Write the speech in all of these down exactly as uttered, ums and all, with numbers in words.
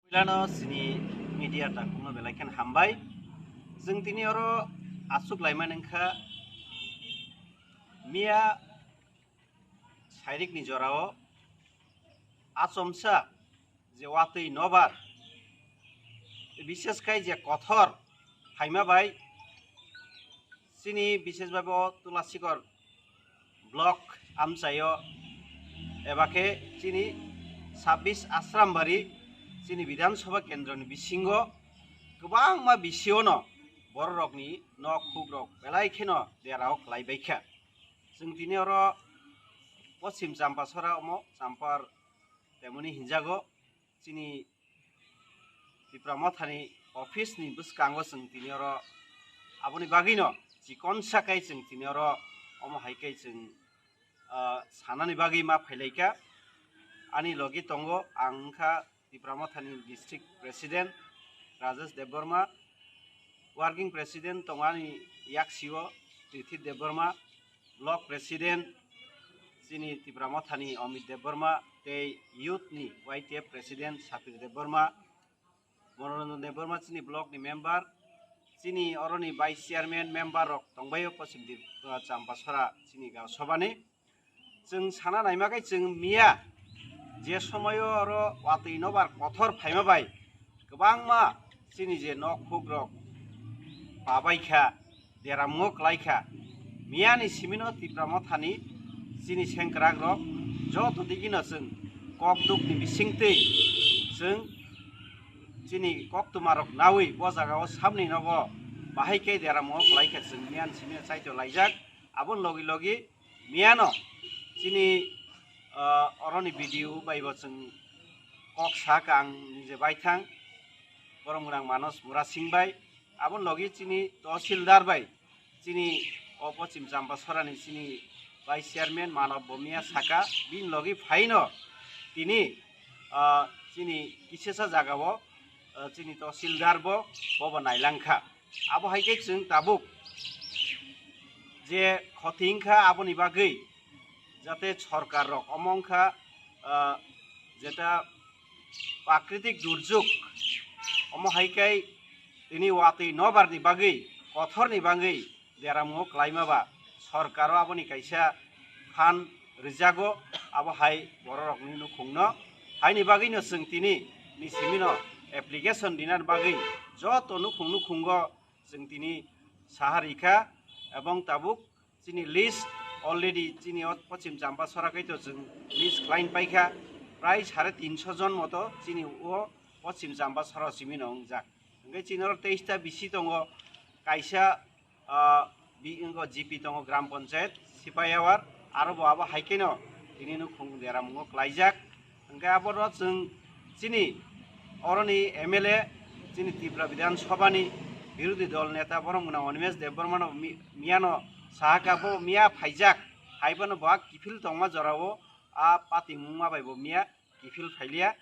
Pilano sini media takhuno belai khen hambai. Chwng tini oro aswk laimani wngkha, miya sairikni jorao achomsa je watwi nobar, bishes khai je kothor phaima bai chini bishes bai bo Tulasikor block amchaio eba khe chini sabbish Asrambari chini Bidhan Sabha kendroni bisingo kwbangma bisiono bororokni nok hukrok belai kheno derao khlai baikha. Chwng tini oro Poschim Champasora omo Champar temoni hinjago chini Tipra Mothani office ni bwskango chwng tini oro aboni bagwino chikonsa kai chwng tini oro omo hai kai chwng, ah, sanani bagwi ma phailaika. Ani logi tongo ang wngkha Tipra Mothani District President Rajesh Debbarma, Working President tongani yaksio Tithi Debbarma, Block President chini Tipra Mothani Amit Debbarma, tei Youth ni Y T F President Sapir Debbarma, Manoranjan Debbarma chini Block ni Member, chini oroni Vice Chairman Member rok tongbaio Poschim Dip-, Champasora chini Gaon Sabhani. Chwng sana naima khe chwng miya je somoio oro watwi nobar kothor phaima bai kwbangma chini je nok hukrok pabaikha, deramungo klaikha. Miyani simino Tipra Mothani chini sengkrakrok joto digino chwng kokdukni bisingtwi chwng chini koktwmarok nawi bo jagao samni nogo bahai khe deramungo klaikha chwng miyani simino chaito laijak. Aboni logi logi miyano chini, ah, oroni B D O bai bo chwng kok saka ang nije baithang, borok mwnang Manos Murasing bai, aboni logi chini Tahsildar bai, chini o Poschim Champasorani chini Vice Chairman Manob Bomia saka, bini logi phaino tini, ah, chini kisesa jagao, ah, chini Tahsildar bo, bobo nailangkha. Abo hai khe chwng tabuk je khoti wngkha aboni bagwi jate sorkar rok omo wngkha, ah, jeta prakritik durjuk omo hai khe tini watwi nobar ni bagwi kothor ni bagwi deramungo klaima ba sorkaro aboni kaisa phan rijago, abo hai bororokni nukhungno. Haini bagwino chwng tini ni simino application dinani bagwi joto nukhung nukhungo chwng tini saha rikha, ebong tabuk chini list already chini o Poschim Champasora khaito chwng list khlain paikha, prai sare tinso jon moto chini o Poschim Champasora simino wngjak. Hwnkhe chini oro teis ta bisi tongo, kaisa ah, bi-, wngkha G P tongo Gram Panchayat, Sipaiawar, aro bo abo hai kheno tini nukhung deramungo klaijak. Hwnkhe abo no chwng chini oroni M L A, chini Tripura Bidhan Sabhani birodhi dol neta borok mwnang Animesh Debbarma no mi-, miyano sahaka bo miya phaijak, haibono bo a kiphil tongma jorao a patimungma bai bo miya kiphil phailiya,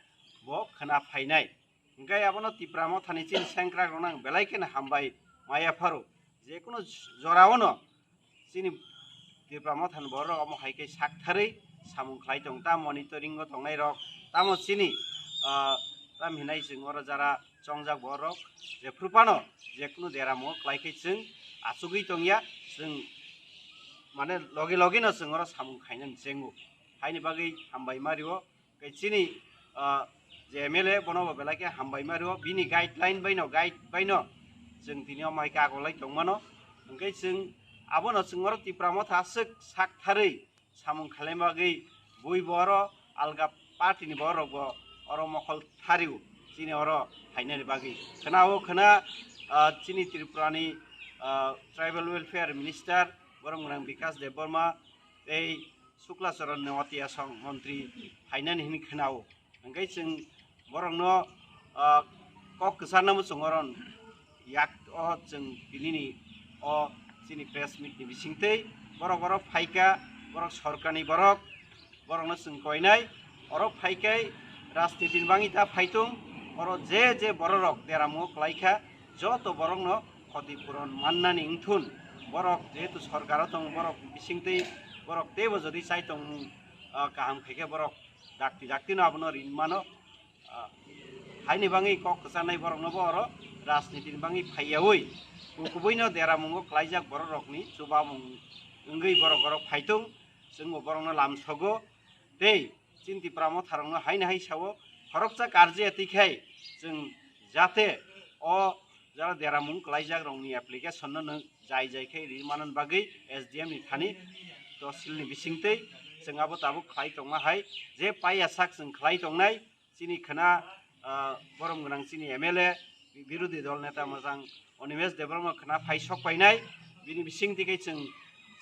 bo khwna phainai. Hwnkhe abono Tipra Mothani chini sengkrakrokno ang belai kheno hambai maya pharo. Jekunu joraono chini Tipra Mothani borok omo hai khe saktharwi samung khlai tong, ta monitoring-o tongnairok, tamo chini, ah, tam hinai chwng oro jara chongjak borok, jephru phano jekunu deramungo klai khe chwng achugwi tongya, chwng mane logi logino chwng oro samung khainani chengo. Haini bagwi hambai ma rio. Khe chini, ah, je M L A bono bo belai khe hambai ma rio, bini guideline baino, guide baino chwng tini omo hai khe agolai tongmano. Hwnkhe chwng abono chwng oro Tipra Motha aswk sak tharwi samung khlaina bagwi bui bo oro alga party ni borok bo oro mokol thario chini oro phainani bagwi. Khwnao khwna, ah, chini Tripura ni, ah, Tribal Welfare Minister borok mwnang Bikash Debbarma tei Sukla Charan Neotia song montri phainani hwnwi khwnao. Hwnkhe chwng borokno, ah, kok kwcharnamo chwng oron yak o chwng tinini o chini press meet ni bisingtwi borok oro phaikha, borok sorkarni borok, borokno chwng koinai oro phaikhai rajniti ni bagwi ta phaitung, oro je je bororok deramungo klaikha joto borokno khoti puron mannani wngthun. Borok jehetu sorkaro tongo, borok bisingtwi borok teibo jodi chai tongmung, ah, kaham khaikhe borok dakti dakti no abono rin mano. Ah, Haini bangwi kok kwchanai borokno bo oro rajniti ni bangwi phaiyaui kubuino deramungo klaijak borok rokni chubamung wngwi borok oro phaitung, chwngbo borokno lamsogo tei chini Tipra Motha rokno haini hai sao khoroksa karjiya twikhai chwng jate o jara deramung klaijak rokni application no nwng jai jai khe ri manani bagwi S D M ni thani tosil ni bisingtwi chwng abo tabuk khlai tongma hai je paiya sak chwng khlai tongnai. Chini khwna, ah, borom gwnang chini M L A, birodhi dol neta mwchang Animesh Debbarma khwna phai sok painai. Bini bising tike chwng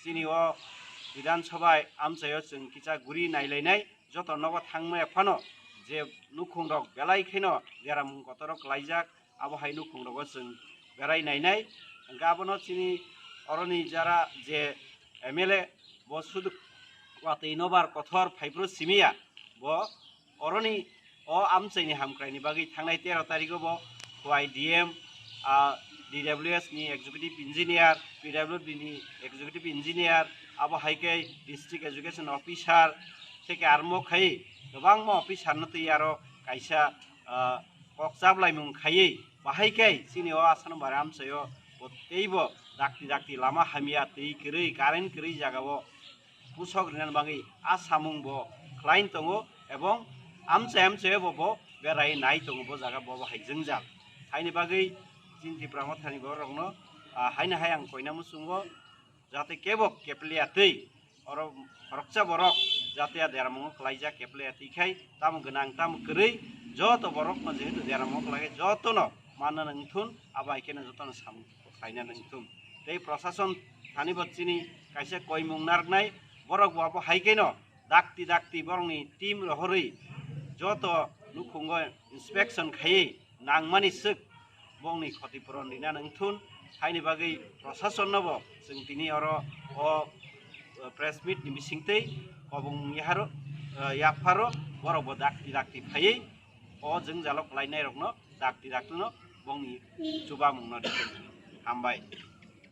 chini o Bidhan Sabha amchaio chwng kicha guri nailainai. Joto nogo thangmaya phano je nukhung rok belai kheno deramung kotor rok klaijak, abo hai nukhung rogo chwng berai nainai. Hwnkhe abono chini oroni jara je M L A bo sudu watwi nobar kothor phaiphru simiya, bo oroni o amchaini hamkraini bagwi thangnai tero tarigo bo Y D M, ah, D W S ni executive engineer, P W D ni executive engineer, abo hai khe district education officer, theke armo khai kwbangma officer no twi aro kaisa, ah, kok chaplaimung khaiwi bahai khe chini o Asanobari amchaio bo teibo dakti dakti lama hamya, twi kwrwi, current kwrwi jagao pusok rinani bagwi a samung bo khlai tongo, ebong amchai amchai bo bo berai nai tongo bo jaga bo bo hai jwngjal. Haini bagwi chini Tipra Mothani borok rokno, ah, haino hai ang koina muchungo jate kebo keple ya twi oro khoroksa borok jate ya deramungo klaijak keple ya twi khai tamo gwnang tamo kwrwi joto borokno jehetu deramungo klai jotono manna nangthun abo hai kheno jotono samung khlaina nangthun. Tei prosason thani bo chini kaisa koimung narwknai, borok bo abo hai kheno dakti dakti borokni team rohorwi joto nukhungo inspection khaiwi nangmani swk bongni khoti puron rina nangthun. Haini bagwi prosason no bo chwng tini oro o press meet ni bisingtwi kobong yaharo, yapharo borok bo dakti dakti phaiwi o jwngjalo klainai rokno dakti dakti no bongni chubamung no rikhe. Hambai.